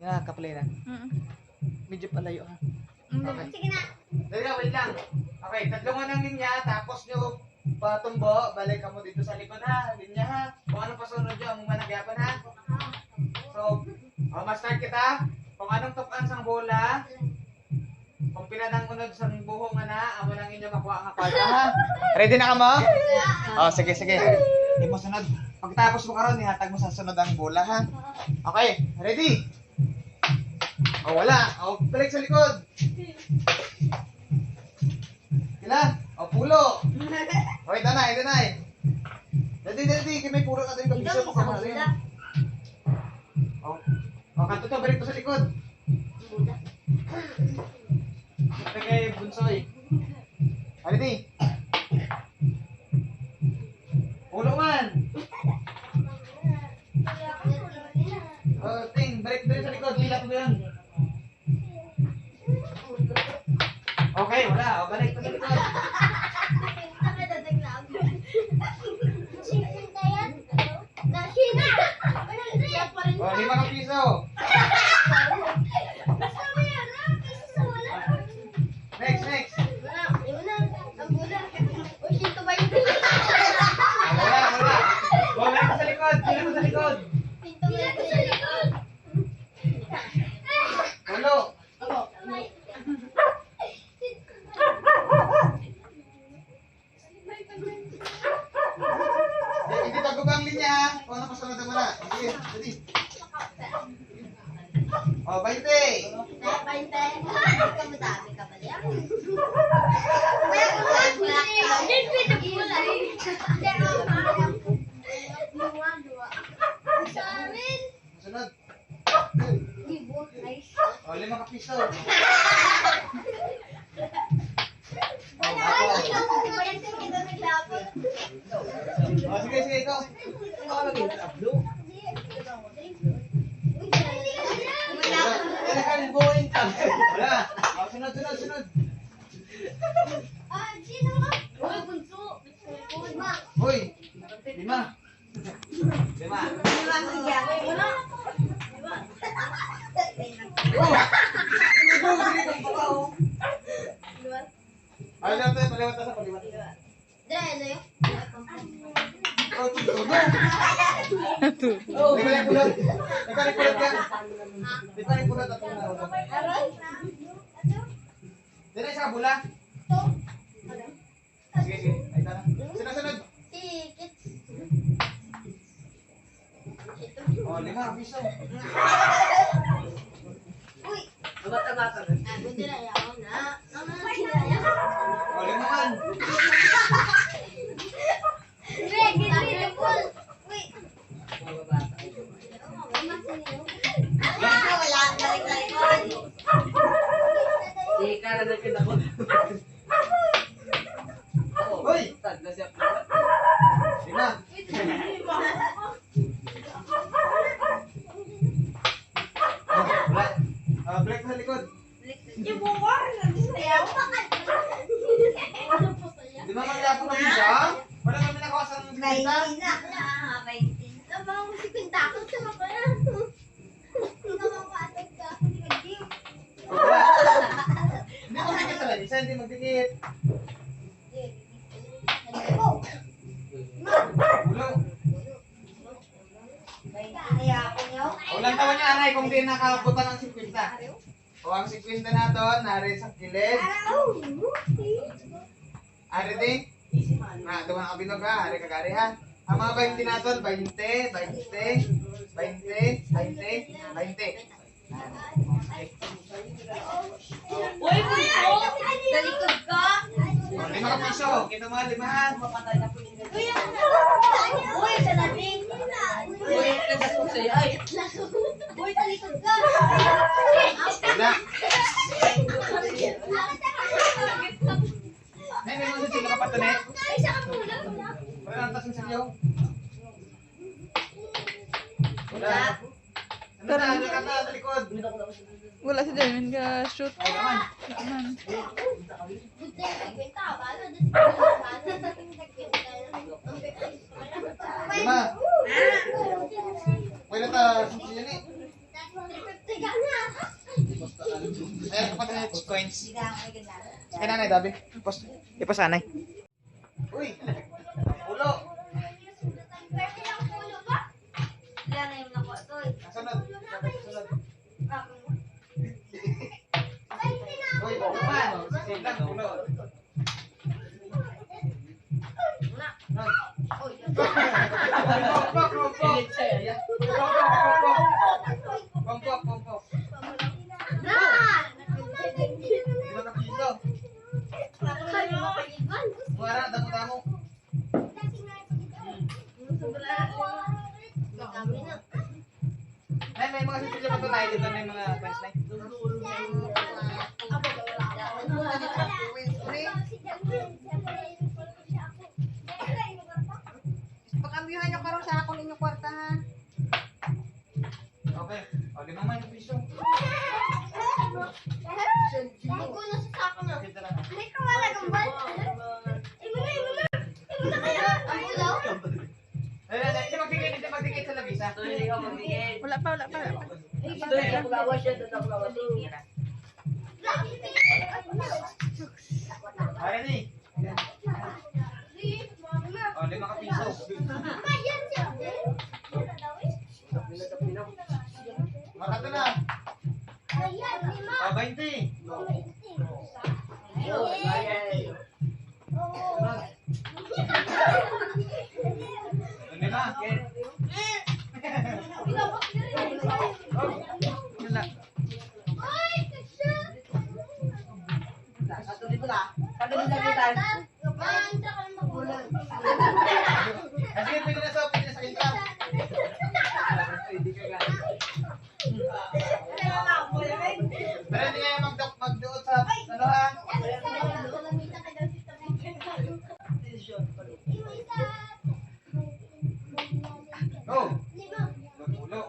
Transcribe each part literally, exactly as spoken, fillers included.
Ah, kapliran. Mm. Medyo palayo, ha? Mm. Okay. Sige na. Dali lang, wait lang. Okay, tatlongon ang linya, tapos nyo patumbo, balik kamo dito sa likod, ha? Linya, ha? Kung anong pasunod nyo, amo man ang gihapon, ha? So, oh, ma-start kita. Kung anong tuk-an sang bola, kung pila nang unod sang buho nga na, amo nang inyo makuha nga kwarta, ha? Ready na kamo? Oh, sige, sige. Imo sunod. Pagtapos mo karon, ihatag mo sa sunod ang bola, ha? Okay, ready? Oh, wala. Oh, balik sa likod. Kila? Oh, pulo. Okay, tanay, tanay. Dali, dali, dali. Kay may pulo na din. Ikaw, isa pa isa ka mo, rin. Oh. Oh, kanto to, balik pa sa likod. Ito kay Bunsoy. Ready? Ulo man. Oh, ting, balik dali sa likod. Hilak mo yan. Okay, wala. O, balik pa sa likod. Singkenta yan. Nasina! One hundred! O, lima ka piso. Mas kami yan, ah, kaysa sa wala. Next, next. Wala, yun na. Ang bola. O, siyento baynte. Wala, wala. Wala ka sa likod. Dili mo sa likod. Siyento baynte. Dili ko sa likod. Ulo. Hindi, hindi pagubang linya, ha? Kung ano kasunod ang wala. Sige, dali. O, baynte. Baynte. Kamadami ka ba yan? Sa amin. Sunod. Libo, nice. O, lima ka piso. O, ako. O, sige, sige, ikaw. Wala. Wala. O, sunod, sunod, sunod. Ah, sino ka? Uy, bunso. Hoy, lima. Lima. Lima ang nagyari. Oh! Ay, lang tayo, paliwat tayo, paliwat. Dre, ano yun? Oh, tulo. Oh, di ba yung kulot? Di ba yung kulot ka? Di ba yung kulot at kulot? Aray? Dre, sa bola. Ito. Sige, sige. Ay, tara. Sunod, sunod. Si Kits. O, lima, piso. Uy! Mata-mata na. Ah, buti na yaon, ha? Ang mga sila yaon. O, lima man. Wait, hindi, hindi, full. Uy! Wala, balik, balik. Di ka na nagkita ko. Hoy! Tag na siya. Lima. Ah, break sa likod. Yung buwar, nagsayaw. Di ba, maglapo na siya? Wala kami nakuha sa May ina. Ah, may ina. Ang mga musik yung takot sa mga. Hindi magdikit sa lamisa, hindi magdikit. Ulo. Ulang taon niya, anay, kung di nakabutang ang singkwenta. O ang singkwenta naton, nari sa kilid. Ari di. Ah, duha ka bilog ha, ari ka gari ha. Ang mga baynte naton, baynte, baynte, baynte, baynte, baynte. Uy, bunso! Sa likod ka! Lima ka piso, kita mo, limahan. Uy, sa labing! Uy, nagdasal sa'yo, ay! Uy, sa likod ka! Wala. Nay, may mga sila kapatid, eh. Wala ang tasang silyo. Wala. Ano na, ano ka na, sa likod? Wala si Jermaine ka shoot. Ay, naman. Naman. Lima. Pwede ta, sumisiyan eh. Ayan, kapatid na yung coins. Kaya nanay, dabi. Ipos-, ipasanay. Uy! Ulo! Kasunod. Kasunod. Uy, baka man. Sige lang, ulo. Pompok, pompok. Pompok, pompok. Pompok, pompok. Lima ka piso. Wala, damo-damo. Ay, may mga sitwasyon pa tayo dito, may mga friends na. Pagkambihan nyo karon sa akon inyong kwarta, ha? Okay. O, di ba may piso? Ang gulo sa sako na. Kita na. Hindi ko wala kang bal. Imo na, imo na. Imo na kaya. Ang ulaw. Ay, ay, ay, hindi magdikit, hindi magdikit sa labisa. Wala pa, wala pa, wala pa. Ay, ready? O, lima ka piso. Makato na. O, baynte. Ano na? Wala. Ato dito na. Ato dito na. Kasi pwede na sa, pwede na sa kita. Pero hindi kayo magduk-, magduot sa, ano, ha? Go! Ulo.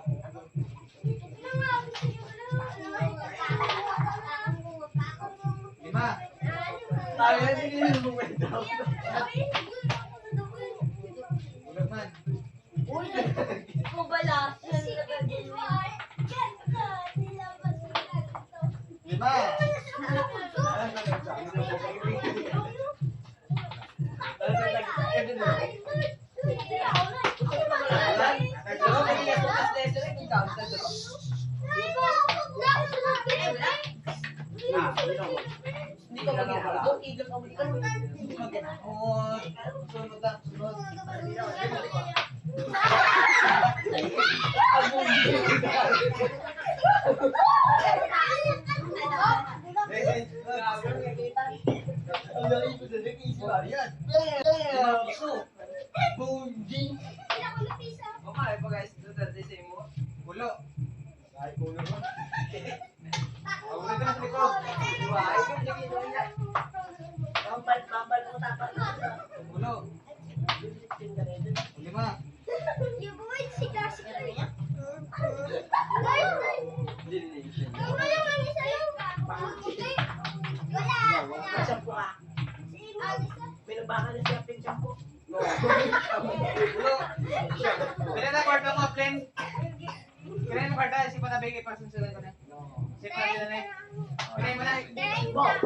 Lima. Tayo na, hindi na mo kwenta. Ulo man. Uy, ikaw bala. Lima. Hindi ka mag-ihaw. Igang ka, igang ka. Hindi ka mag-ihaw. Oh, sunod na, sunod. Ang laki ko sa laki, si Marian. Bam! Bonjing! Babae pa, guys, doon natin sa imo. Ulo. Ay, ulo mo. Ang ulo na sa likod. Babae ko, lagi mo yan. Pampal, pampal mo, tapal mo. Ulo. Lima. Yung buhay si Kasi. Hindi, hindi, hindi. Yung wala man isa yung wala. Wala. Wala. Wala. May nabahan na siya, pink shampoo. Ulo. Pila na kwarta mo, Plin? Pila na kwarta? Si Panabi, ipasusunod ko na. Si Panabi na. Pila mo na? Treinta.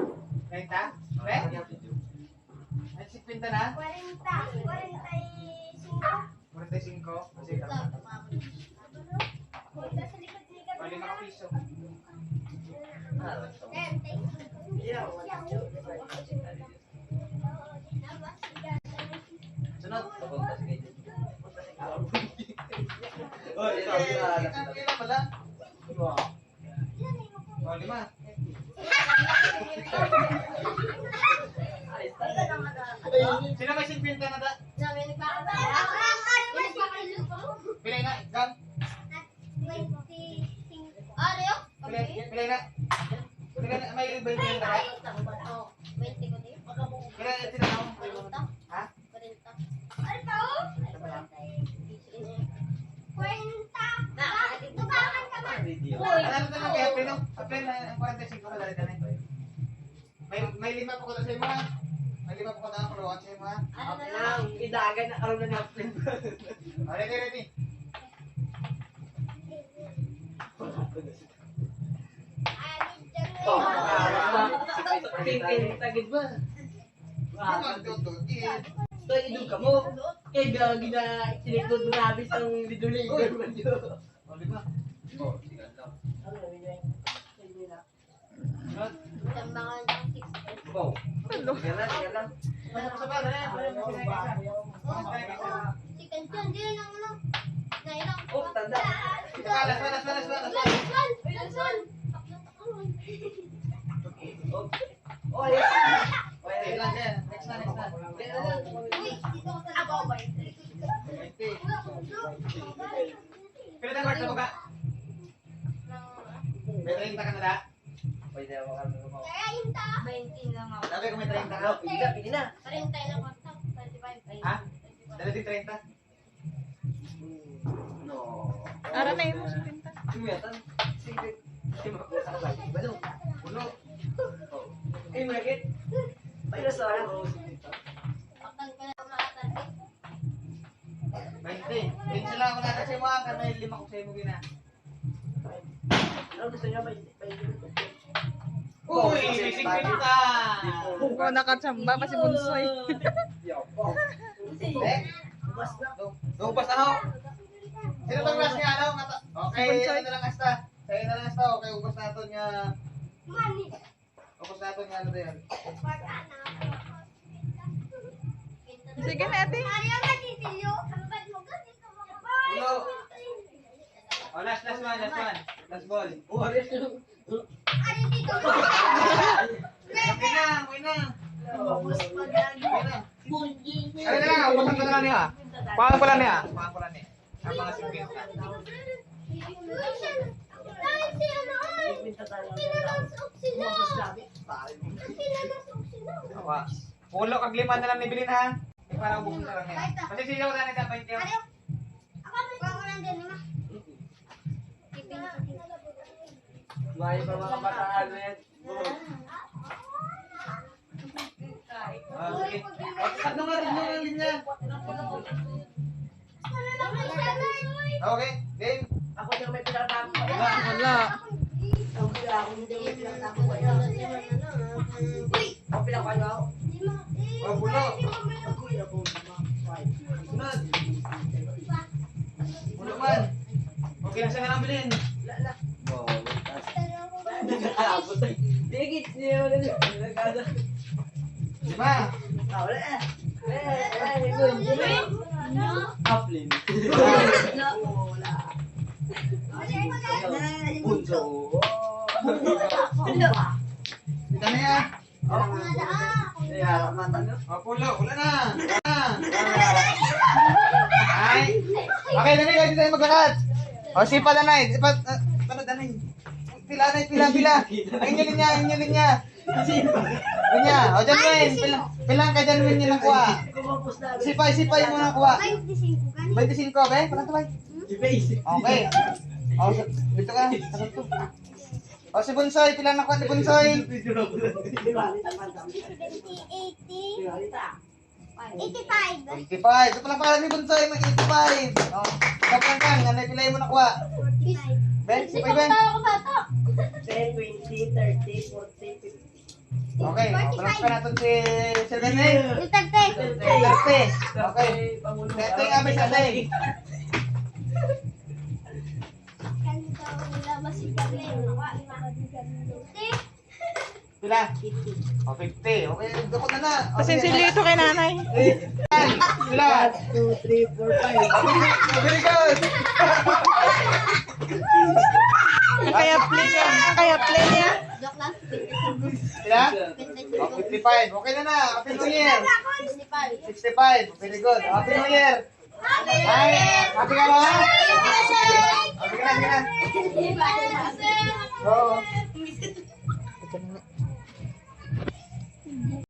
Treinta? Eh? Ay, singkwenta na? Kwarenta. Kwarenta y singko. Kwarenta y singko? Sige. Kwarenta sa likod-likod. Pwede mga piso. Treinta y singko. Sunod. Oh, ikaw, ikaw, ikaw. Ang pila pala? O, lima. Sino may singkwenta na da? Pila na? Done? Pila, pila na? Pila na? May iba yung pila na? Pila na sila, no? Ha? Ano pa, oh? Kwarenta. Tubangan ka man. Uy. Ano na lang kaya, Plin, no? Sa Plin, ang kwarenta y singko, madali ka na. May, may lima pa ko na sa imo, ha? May lima pa ko na, kuluan sa imo, ha? Ano na lang? Idagan na karon na natin. O, ready, ready. Ay, King, king, tagid ba? Di man to, to, di. Ito, idog ka mo. Kaya gagi na, sinikod mo na, abis ang lido-lido. Uy. O, di ba? O, sige lang. Tambangan ng six. Go. Hello. Sige lang, sige lang. Sa ba, dali, dali, dali, dali. Si Kanchon, di lang, ano. Nailang. O, tanda. Last one, last one, last one, last one. Last one. Last one. O, yes. O, yes. Next na, next na, next na. Uy, dito ka sa Ako, boy. Pila na, Mark, sa baba? May treinta ka na, da? Pwede ako kami mo. Treinta? Twenty lang ako. Sabi ko may treinta ka. Pwede na, pwede na. Treinta lang ako. Twenty-five. Ha? Dala din treinta? No. Ara na imo, setenta. Sumiyatan. Sige. Sino? Balo. Uno. O. Ay, market. Ay, nasa ako. Twenty. Twenty lang ako natin sa imo, ah, kay may lima ko sa imo gina. Ano gusto niyo? May, may Uy, may singkwenta. O, nakachamba pa si Bunsoy. Eh? Ubas na. Ubas na, ho. Sino tong last nga, ano? Nga ta-, okay, Bunsoy. Ano na lang hasta? Sa'yo na lang hasta, okay, ubas naton nga. Ubas naton nga, ano ba yan? Sige na, ate. Ulo. O, last, last one, last one. Last ball. Okay na, okay na. Okay na. Ay, na, ubos na lang niya. Pangalan ko lang niya. Pangalan ko lang niya. Ang mga singkwenta. Awa. Ulo kag lima na lang ni Bilin, ha? Para ubos na lang niya. Kasi sila wala na sa twenty. May pa mga bataan, men. Ah, sige. Ano nga rin yung linya? Okay, game. Ako yung may pinatapos. Wala. Ako yung may pinatapos. Uy! Ang pinakaano? O, pulo. Ako yung ako. Sunod. Pulo man. Okay na siya nga lang bilhin. Wala, wala. Wow, wala. Nag-aabot. Digit niya, wala na. Nag-aabot. Lima. Ah, wala. Eh, eh, eh, eh. Aplin. Wala. Bunso. Kita na yan. Oh. Kaya, mata nyo. Oh, pulo. Wala na. Wala na. Ay. Okay, dali, dali tayo maglakat. O, sipa, danay. Sipa, ah, pala, danay. Pila, danay, pila, pila. Ay, inyo linya, inyo linya. Linya. O, Janwin, pila, pila ka Janwin niya nakuha? Sipay, sipay mo nakuha. Twenty-five, be? Pala to, bay. Okay. O, sa, dito ka. Sa dito. O, si Bunsoy, pila nakuha ni Bunsoy? Eighty, eighty, eighty-five. Eighty-five. Ito pala pangalan ni Bunsoy, mag eighty-five. O, kapangkang, ano yung pila mo nakuha? Forty-five. Ben, si Ben? Ten, twenty, thirty, forty, fifty. Okay, o, palakpakan natin si Sir Ben, eh. Thirty. Thirty. Okay. Thirty, abi sa thirty. Pila? O, fifty. Okay, dukot na na. Kasi okay, sili ito kay nanay. Eh, pila? One, two, three, four, five. Very good. Ang kaya play niya. Ang kaya play niya. Joke lang. Pila? O, fifty-five. Okay na na. Happy New Year. Sixty-five. Sixty-five. Very good. Happy New Year. Ay, happy ka ba? Happy ka na, happy ka na. Oo.